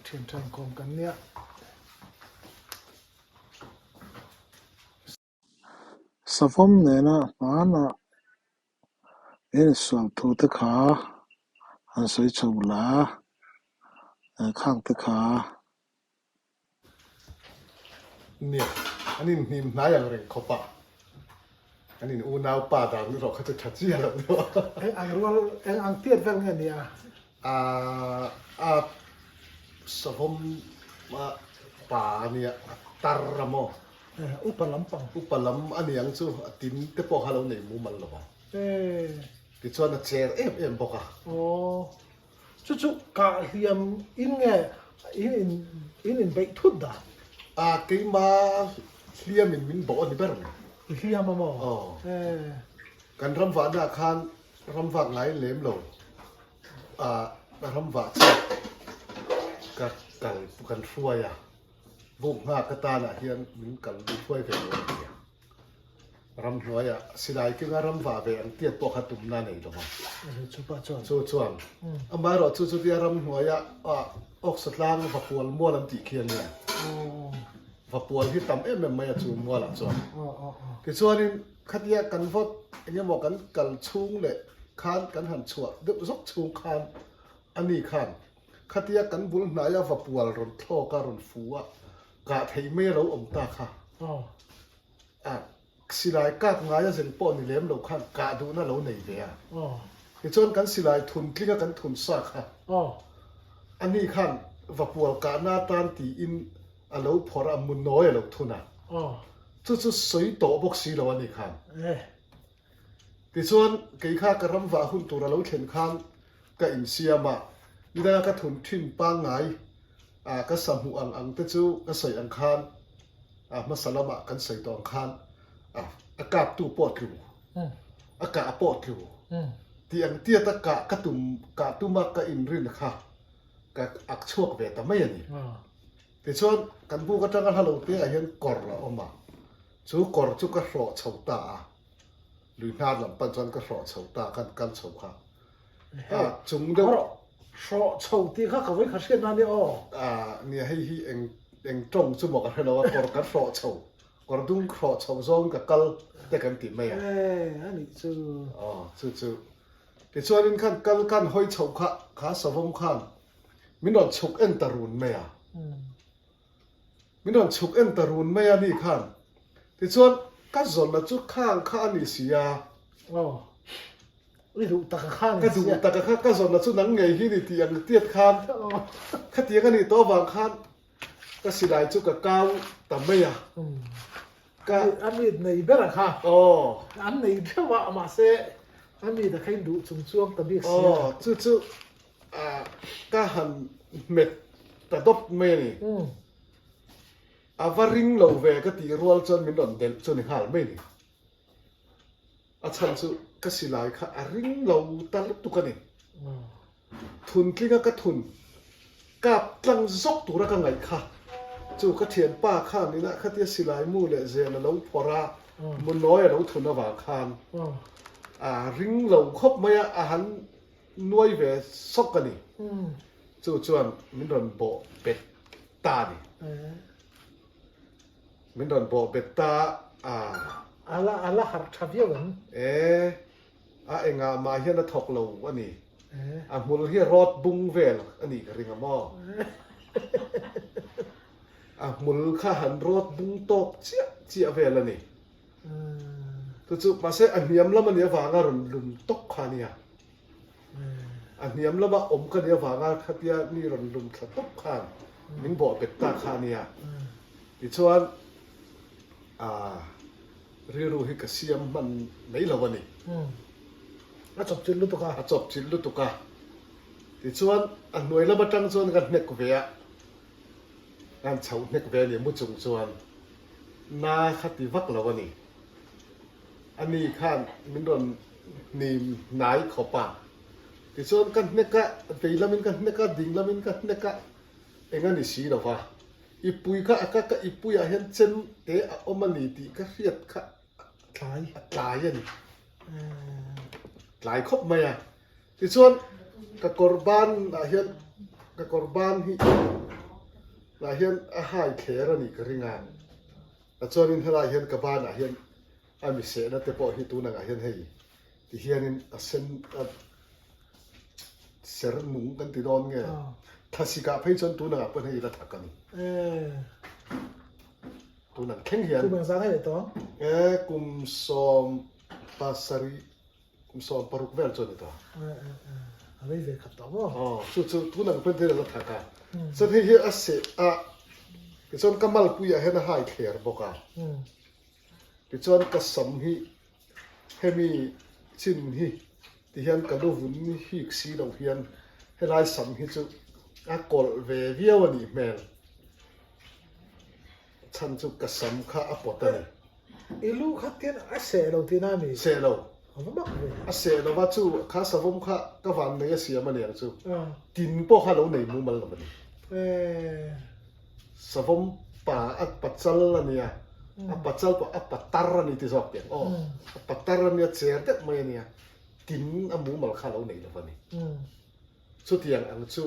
Thian tha inkawm kan nia. Savawm nena hmanah in insual thu te kha han sawi chho la, khang te kha. Nia, an inhnim hnai ang reng khawp a, an in unau pa dan erawh kha chu tha chiah loh deuh a. Eng ang rual, eng ang tiat vel nge nia? A savawm pa a nia, a tar a maw? Upa lam pang. Upa lam a ni ang chu, a tin te pawh kha lo nei mumal lo ang. Tichuan a cher em em bawk a. Aw. Chu chu kah hliam in nge in in in inbeih thut dan? A, keima hliamin min bawh a ni ber mai. I hliam a maw? Aw. Kan ram vahnaah khan ram vak ngai lem lo. A, ram vah chiah ka kal kan hruai a. Buk nghak atanah hian min kal lut huai ve lo a ni a. Ramhnuaiah silai kenga ram vah ve ang tiat pawh kha tumna a nei lo va. Chu chuan amaherawh chu chutia ramhnuaia awksa tlang Vapual mual an tih khi a nia. Vapual hi tam em em mai a chu mualah chuan. Tichuanin khatia kan vawt engemaw kan kal chhung leh khan kan han chhuah deuh zawk chhung khan ani khan Khatia kan bul hnaia vapual rawn thlawk a rawn fu a, kah theih mai a lo awm ta kha. A silai kak ngaia zeng pawh ni lem lo khan kah duhna lo nei ve a. Tichuan kan silai thun tlinga kan thun sa kha ani khan vapual kahna atan tiin a lo phawrh a, munawi a lo thun a. Chu chu sawi tawh bawk si lo ani khan. Tichuan kei kha ka ram vah hun tur a lo thlen khan Ka insiam a, nidanga ka thun thin pangngai a ka sa hmuh ang ang te chu ka sawi ang khan a hmasa lamah kan sawi tawh ang khan a a kaptu pawh tlu, a kah pawh tlu tih ang tiat a kah ka tum kah tum a ka inrin kha ka ak chhuak ve ta mai a ni. Tichuan kan buk atanga hla lo te ah hian kawr a awm a, chu kawr chu ka hrawh chho ta a, lui hnar lam pan chuan ka hrawh chho ta a, kan kal chho kha. A chung deuh. Hrawh chho tih kha ka vawi kha hriat na nia aw. A nia hei hi eng eng tawng chu maw ka hre lo a kawr kan hrawh chho kawr dung hrawh chho zawng ka kal te kan ti mai a. E a nih chu. Aw chu chu tichuanin khan kal khan hawi chho kha kha savawm khan min rawn chhuk en ta run mai a. Min rawn chhuk en ta run mai a ni khan. Tichuan ka zawnna chu khang kha a ni si a. Aw. I duh tak a khan Ka duh tak a kha ka zawnna chu nang ngei hi ni tih ang tiat khan khatiang a nih tawh avang khan ka silai chu ka kau ta mai a. Ka A mit nei ber a kha. Aw. An nei theuh a mahse a mit a kha in duh chung chuang ta bik si a. Aw chu chu ka han hmet ta dawp mai a ni. A va ring lo ve ka tih rual chuan min rawn delh chu ni nghal mai a ni. A chhan chu ka silai kha a ring lo ta lutuk a ni. Thun tlinga ka thun kap tlang zawk tura ka ngaih kha chu ka thianpa khan inah khatia silai mu leh zel a lo phawrh a, munawi a lo thun avang khan a ring lo khawp mai a, a han nuai ve sawk a ni. Chu chuan min rawn bawh bet ta a ni. Min rawn bawh bet ta a. A la a la harh tha viau em? E, a engah mah hian a thawk lo a ni. A hmul hi rawt bung vel a nih ka ring a maw? A hmul kha han rawt bung tawk chiah chiah vel a ni. Chu chu mahse a hniam lam a nih avanga rawn lum tawk kha a nia. A hniam lama awm ka nih avanga khatia mi rawn lum thla tawp khan min bawh bet ta kha a nia. Tichuan aa rilru hi ka siam hman mai lo a ni. A chawp chilh lutuk a. A chawp chilh lutuk a. Tichuan a hnuai lam atang chuan ka hnek ve a, ka han chhoh hnek ve a ni mu chung chuan na kha ti vak lo a ni. Ani khan min rawn hnim hnai khawp a, tichuan ka hnek a, vei lamin ka hnek a, ding lamin ka hnek a, eng a ni si lo va, i pui kha a ka ka i puiah hian chem te a awm a ni tih ka hriat kha tlai a tlai a ni, tlai khawp mai a, tichuan ka kawr banah hian. ka kawr ban hi lah hian a hai thler a nih ka ring a, a chuanin helaiah hian ka banah hian a mi sehna te pawh hi tun angah hian hei ti hianin a sen a ser nung kan ti dawn nge thlasikah phei chuan tun angah pawh hei la thak a ni. Tun ang thleng hian. Kum engzah nge leh tawh? E kum 17 kum 16 vel chu a ni ta. A vei ve khat tawh maw? Aw, chu chu tun ang pawn thil a la thak a. Chuan hei hi a seh a, tichuan ka malpuiah hian a hai thler bawk a. Tichuan ka sam hi hemi chin hi tihian ka lu vun hik si lo hian helai sam hi chu a kawlh ve viau a nih hmel. Chhan chu ka sam kha a pawt a ni. I lu kha tian a seh lo tihna a mi? Seh lo. A va mak ve. A seh lo va, chu kha savawm kha ka van nei a siam a niang chu. Tin pawh kha lo nei mumal lo a ni. Savawm pa a pachal a nia, a pachal pawh a patar a ni ti zawk teh ang aw. A patar a nia, cher deuh mai a nia, tin a mumal kha lo nei lo a ni. Chutiang ang chu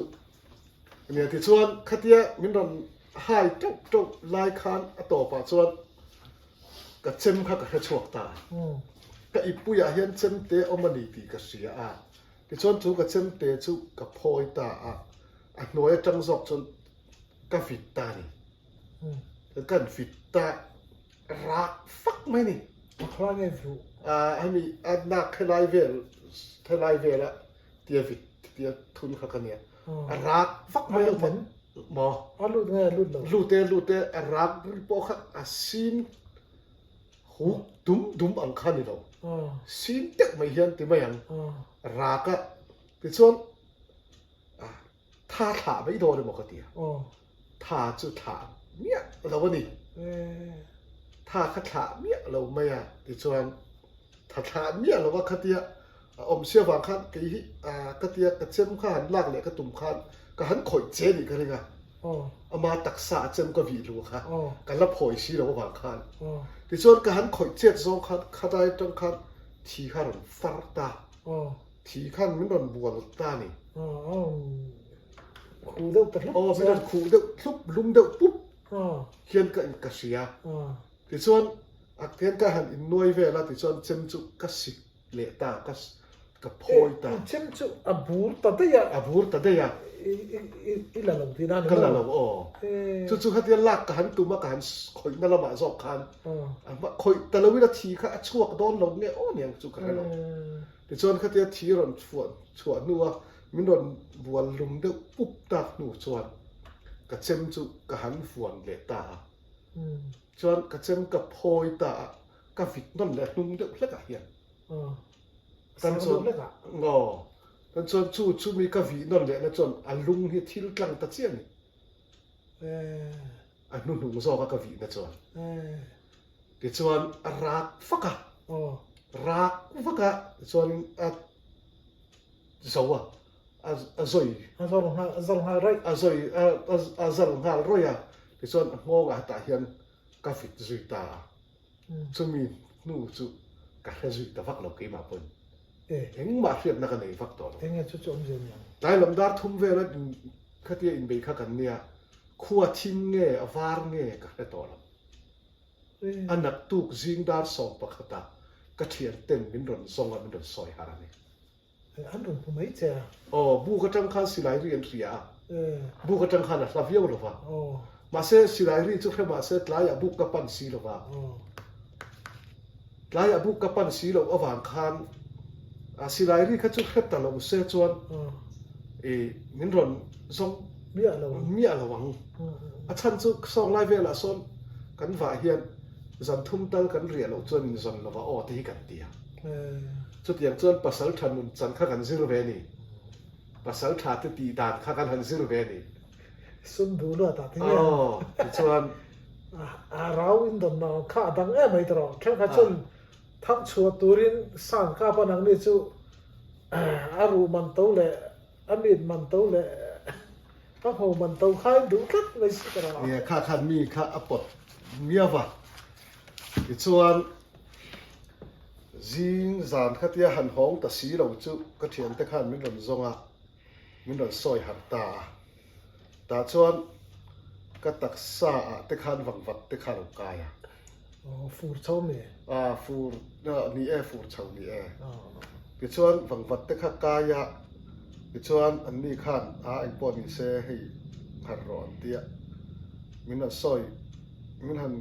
a nia. Tichuan khatia min rawn hai teuh teuh lai khan a tawpah chuan ka chem kha ka hre chhuak ta a. Ka ippuiah hian chemte awm a ni tih ka hria a. Tichuan chu ka chemte chu ka phawi ta a, a hnuai atang zawk chuan ka vit ta a ni. Kan vit ta rak fak mai a ni. A khaw nge vuh? Hemi a nak helai vel helai vela tia vit tia thun kha ka nia. A rak vak mai a maw? A lut nge a lut lo? Lut e lut e a rak pawh kha a sin huk dum dum ang kha ni lo. Sin deuh mai hian ti mai ang. Rak a tichuan Tha thlah mai dawn emaw ka ti a, tha chu thlah miah lo a ni. Tha kha thlah miah lo mai a, tichuan tha thlah miah lo a khatia a awm sia vang khan kei hi ka tia ka chem kha han lak leh ka tum khan ka han khawih che nih ka ring a, ama taksa a chem ka vih lu kha ka la phawi si lo avang khan tichuan ka han khawih chet zawng khan khadai atang khan thi kha rawn far ta. Thi khan min rawn bual ta a ni. Khuh deuh ta hlup. Aw, min rawn khuh deuh hlup, lum deuh pup hian ka in ka hria. Tichuan, a hian ka han innuai vel a, tichuan chem chu ka sik leh ta, ka ka phawi ta. Chem chu a bur ta daih a. A bur ta daih a. I la lo tihna a ni maw? Ka la lo, aw. Chu chu khatia lak ka han tum a, ka han khawihna lamah zawk khan khawih ta loin a thi kha a chhuak dawn lo nge aw niang chu ka hre lo. Tichuan khatia thi rawn chhuah chhuah hnua min rawn bual lum deuh pup tak hnu chuan ka chem chu ka han vuan leh ta a. Chuan ka chem ka phawi ta a, ka vit nawn leh hnung deuh hlekah hian. Tan chuan ngaw, tan chuan chu chumi ka vih nawn lehna chuan a lung hi thil tlang ta chiah a ni. A hnuhnung zawka ka vihna chuan. Tichuan a rak vak a, rak vak a tichuanin a zo a, a zawi. A zal nghal, a zal nghal rawih. A zawi, a zal nghal rawih a, tichuan a nghawngah hetah hian ka vit zui ta a. Chumi hnu chu ka hre zui ta vak lo keimah pawhin. Engmah hriatna ka nei vak tawh lo. Enge chu chu awmzia ni ang? Tlai lam dar thum vela khatia inbei kha kan nia, khua thim nge a var nge ka hre tawh lo. A naktuk zing dar 11ah ka thian ten min rawn zawng a, min rawn sawi harh a ni. An rawn hmu mai che a. Aw, buk atang khan silai ri an hria a. Buk atang khan a hla viau lo va. Mahse, silai ri chu hre mahse tlaiah buk ka pan si lo va. Tlaiah buk ka pan si loh avang khan silai ri kha chu hre ta lo se chuan i min rawn zawng miah lo ang. Miah lo ang. A chhan chu sawng lai velah sawn kan vah hian zan thum tal kan riah loh chuan inzawn lo va aw te hi kan ti a. Chutiang chuan pasal tha nun chan kha kan zir ve a ni. Pasal tha te tih dan kha kan han zir ve a ni. Sum duh luat ah tinge. Aw, tichuan. A rau in dawn lo kha a dang em mai tawh. Thenkhat chuan thang chhuah turin sang kap a nangni chu a ruh man to leh a mit man to leh a hmu man to kha in duh tlat mai si ka rawh. Nia, kha khan mi kha a pawt miau a. Tichuan. Zing zan khatia han hawng ta si lo chu ka thiante khan min rawn zawng a, min rawn sawi harh ta a. Tah chuan ka taksa ah te khan vangvat te kha a lo kai a. Aw, fur chho mi? A, fur ni e, fur chho ni e. Tichuan vangvat te kha kai a, tichuan anni khan a engpawh ni se hei harh rawh an tia. Min han sawi, min han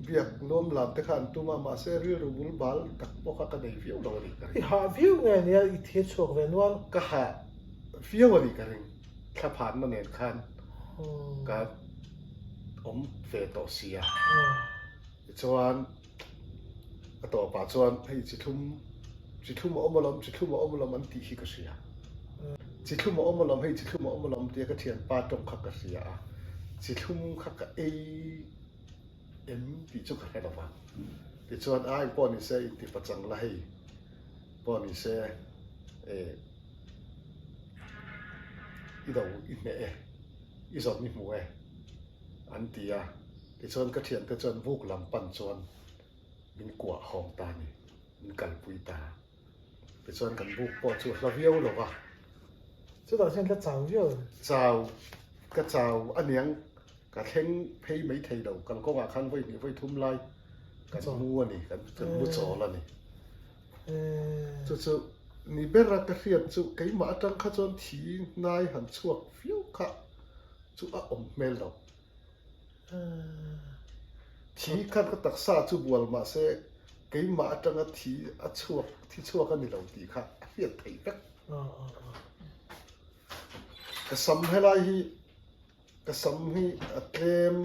biak nuam lam te kha an tum a, mahse rilru bul bal tak pawh kha ka nei viau lo a nih ka ring. I hah viau nge nia i thir chhuak ve nual? Ka hah viau a nih ka ring. Thlaphanna nen khan ka awm ve tawh si a. Tichuan a tawpah chuan hei chi thlum chi thlum a awm alawm chi thlum a awm alawm an tih hi ka hria. Chi thlum a awm alawm hei chi thlum a awm alawm tia ka thianpa tawng kha ka hria a. Chi thlum kha ka ei em tih chu ka hre lo va. Tichuan a engpawh ni se intipachang la hei pawh ni se eh I do i hneh e, i zawm i hmu e, an ti a. Tichuan ka thiante chuan buk lam pan chuan min kuah hawng ta a ni, min kalpui ta. Tichuan kan buk pawh chu a hla viau lo va. Chutah chuan la chau viau em? Chau, ka chau aniang ka thleng phei mai thei lo. Kalkawngah khan vawi hnih vawi thum lai kan mu a ni, kan mu chawl a ni. Chu chu ni bera ka hriat chu keimah atang kha chuan thi nai han chhuak viau kha chu a awm hmel lo. Thi khan ka taksa chu bual mahse keimah atanga thi a chhuak thi chhuak a ni lo tih kha a hriat theih vek. Ka sam helai hi ka sam hi a tlem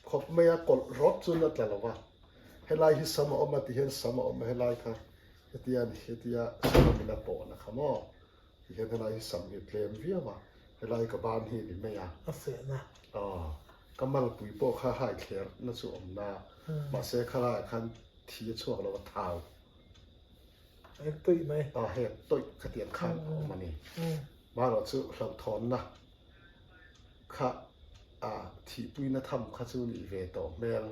khawp mai a kawlh rawt chuan a tla lo va. Helai hi sam a awm a tihian sam a awm a helai kha hetia a ni hetia sam a pawhna kha maw tihian helai hi sam hi a tlem viau a helai ka ban hi a ni mai a. A fehna. Aw ka malpui pawh kha hai thler na chu awm na mahse khalaiah khan thi a chhuak lo a thau. Hek tawih mai. Aw hek tawih khatiang khan a awm a ni. Marawh chu hlauhthawnna kha a thihpuina tham kha chu nih ve tawh hmel.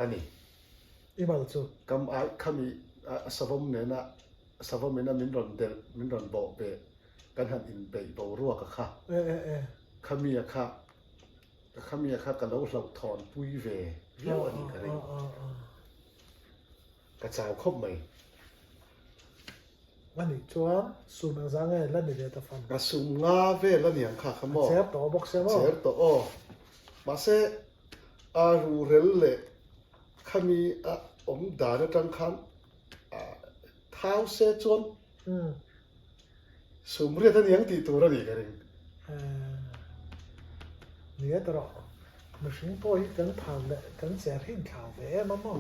a ni. I mal chu. Kam ai khami a savawm nena savawm ina min rawn delh min rawn bawh beh kan han inbeih boruak a kha. Khami a kha khami a kha ka lo hlauhthawn pui ve viau a nih ka ring. Ka chau khawp mai. A nih chuan sum engzah nge la ni ve ta fan? Ka sum nga vel a niang kha kha maw? A cher tawh bawk sia maw? A cher tawh aw. Mahse a ruhrel leh khami a awm dan atang khan thau se chuan sum riat a niang tih tur a nih ka ring. Nia ta rawh. Mihring pawh hi kan thau leh kan cher hi inthlau ve em a maw?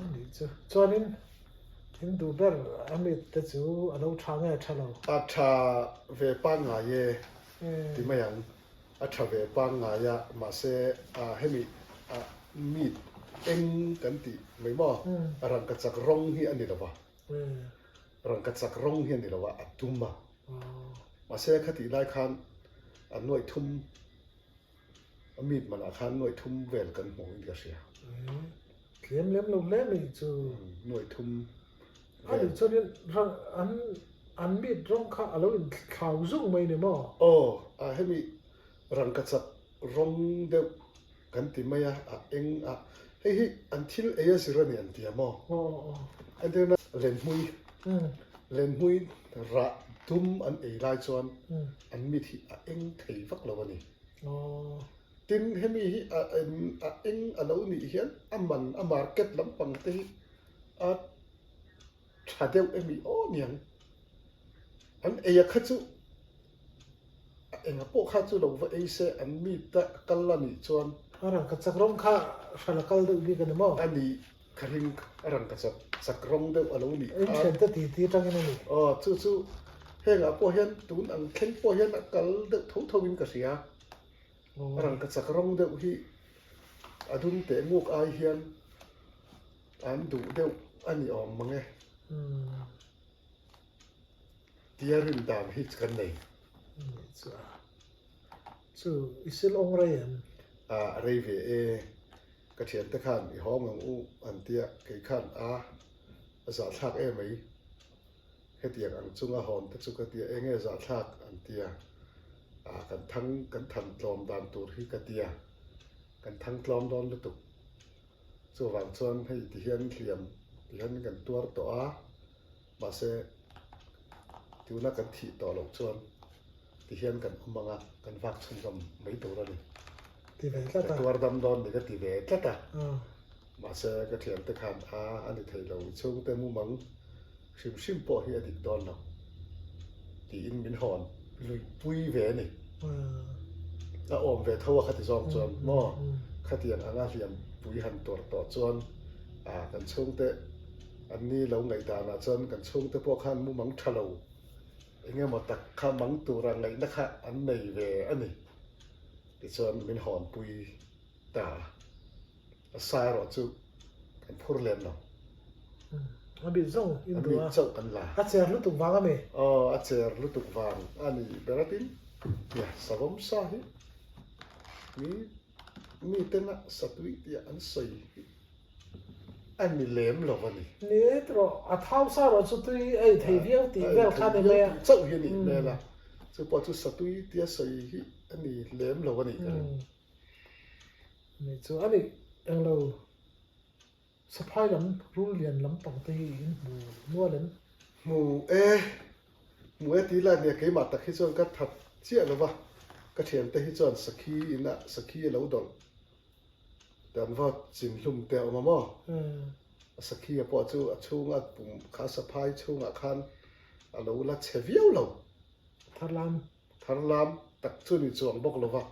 A nih chu. Chuanin in duh ber a mit te chu a lo tha nge tha lo? A tha ve pangngai e ti mai ang. A tha ve pangngai a, mahse hemi meat eng kan tih mai maw? Rangkachak rawng hi a ni lo va. Rangkachak rawng hi a ni lo a, a dum a. Mahse khatih lai khan a nuaih thum, a meat manah khan nuaih thum vel kan hmu in ka hria. Tlem lem lo hle mai chu. Nuaih thum vel. A nih chuanin rang an an meat rawng kha a lo inthlau zung mai ni maw? Aw, a hemi rangkachak rawng deuh kan ti mai a, a eng a, hei hi an thil ei a zir a ni an ti a maw? Entirna lenhmui, lenhmui rah dum an ei lai chuan an mit hi a eng thei vak lo a ni. Tin, hemi hi a a eng a lo nih hian a man a market lampang te hi a tha deuh emi aw niang. An ei a kha chu A enga pawh kha chu lo va ei se an meet a kal a nih chuan. A rangkachak rawng kha hran a kal deuh bik a ni maw? A nih ka ring a rangkachak chak rawng deuh a lo nih kha. Inthiante ti ti atangin a ni. Aw chu chu hengah pawh hian tun ang thleng pawh hian a kal deuh tho tho in ka hria. A rangkachak rawng deuh hi a dum teh nguk ai hian an duh deuh a ni awm mang e. Tia rin dan hi kan nei. Chu i sil awng rei em? A rei ve e. Ka thiante khan i hawng ang u an tia kei khan a a zahthlak em mai. Hetiang ang chunga hawn te chu ka tia enge zahthlak an tia ah kan thang kan than tlawm dan tur hi ka tia kan thang tlawm dawn lutuk. Chuvang chuan hei ti hian hliam ti hian kan tuar tawh a, mahse tuna kan thih tawh loh chuan ti hian kan awm ang a, kan vak chhunzawm mai tur a ni. Ti ve tlat a. Ka tuar dam dawn ni ka ti ve tlat a. Mahse ka thiante khan a a ni thei lo, i chhungte mumang hrim hrim pawh hi a dik dawn lo tiin min hawn luipui ve a ni. A awm ve tho a khati zawng chuan maw khatiang anga hliampui han tuar tawh chuan kan chhungte an ni lo ngaihdanah chuan kan chhungte pawh khan mumang tha lo eng emaw tak kha mang tura ngaihna kha an nei ve a ni. Tichuan min hawnpui ta a. A sa erawh chu kan phur lem lo. A mit zawng in duh a. A mit chauh kan la. A cher lutuk vang a mi? Aw, a cher lutuk vang a ni ber a tin. Nia, savawm sa hi mi mi tena satui tia an sawi hi a ni lem lo a ni. Ni erawh a thau sa erawh chu tui a ei thei viau tih vel kha a ni mai a. A ei thei viau tih chauh hi a nih hmel a. Chu pawh chu satui tia sawi hi a ni lem lo a nih ka ring. Ni chu a ni englo saphai lam rul lian lampang te hi in hmu nual em? Hmu e, hmu e tih lai nia keimah tak hi chuan ka that chiah lo va, ka thiante hi chuan sakhi ina sakhi a lo dawlh te an va chin hlum te a awm a maw? A sakhi a pawh chu a chhunga pum kha saphai chhungah khan a lo la chhe viau lo. Tharlam Tharlam tak chu ni chuang bawk lo va,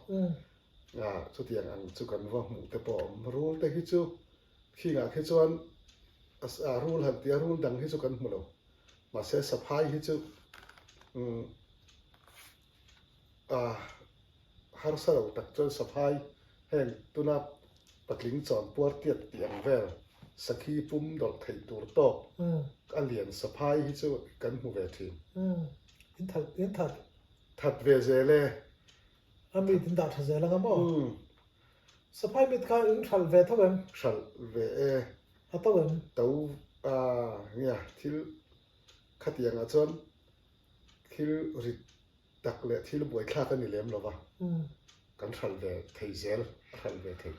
chutiang ang chu kan va hmuh te pawh a awm. Rul te hi chu khingah khi chuan rul han tia rul dang hi chu kan hmu lo. Mahse saphai hi chu harsa lo tak chuan saphai heng tuna patling chawn puar tiat tih ang vel sakhi pum dawlh theih tur tawk a lian saphai hi chu kan hmu ve thin. In that, in that. That ve zel e. A mit in dah tha zel anga maw? Umm. Saphai mit kha in hralh ve tho em? Hralh ve e. A to em? To a nia thil khatiang ah chuan thil rit tak leh thil buaithlak a ni lem lo va. Umm. Kan hralh ve thei zel, a hralh ve thei.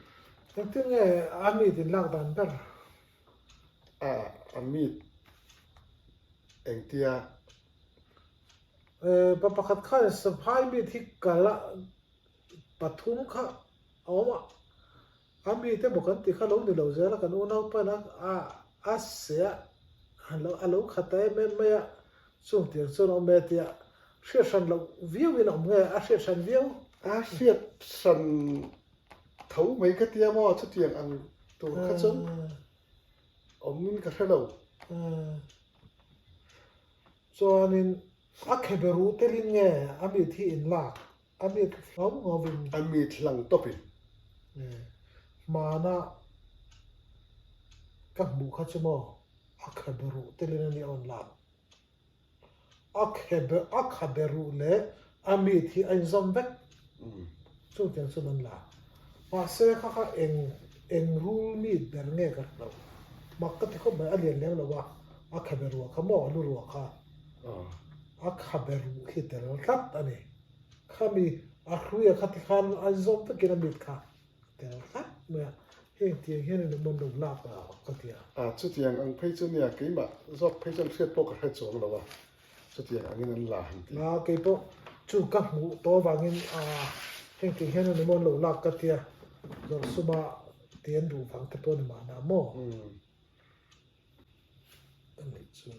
Engtin nge a mit in lak dan ber? A, a mit engtia Pa pakhat khan saphai mit hi kal a pathum kha a awm a, a mit emaw kan tih kha lo ni lo zel a, kan unaupa in a a seh a, a lo khat ta em em mai a, chung tiang chuan a awm e tia hriat hran loh viau in a awm nge a hriat hran viau? A hriat hran tho mai ka tia maw chutiang ang tur kha chuan awmin ka hre lo. Chuanin a khebe ruh telin nge a mit hi in lak? A mit hlau ngauin. A mit hlang tawpin. Hmana ka hmuh kha chu maw a khebe ruh telin a nia awn lak. A khebe a khabe ruh leh a mit hi a inzawm vek. Chutiang chuan an la. Mahse kha kha eng eng rul mit ber nge ka hre lo. Mak ka ti khawp mai, a lian lem lo a, a khabe ruah kha maw, a lu ruah kha. A khabe ruh khi tel tlat a ni. Khami a hruia kha tikhan a inzawm vekin a mit kha tel tlat mai a. Heng tiang hian in awm an lo lak a ka ti a. A, chutiang ang phei chu nia, keimah zawk phei chuan hriat pawh ka hre chuang lo a. Chutiang angin an la han ti. A, kei pawh chu ka hmuh tawh avangin a, heng tiang hian an awm an lo lak ka ti a, zawrh suma ti an duh vang te pawh a ni mahna maw? A nih chu.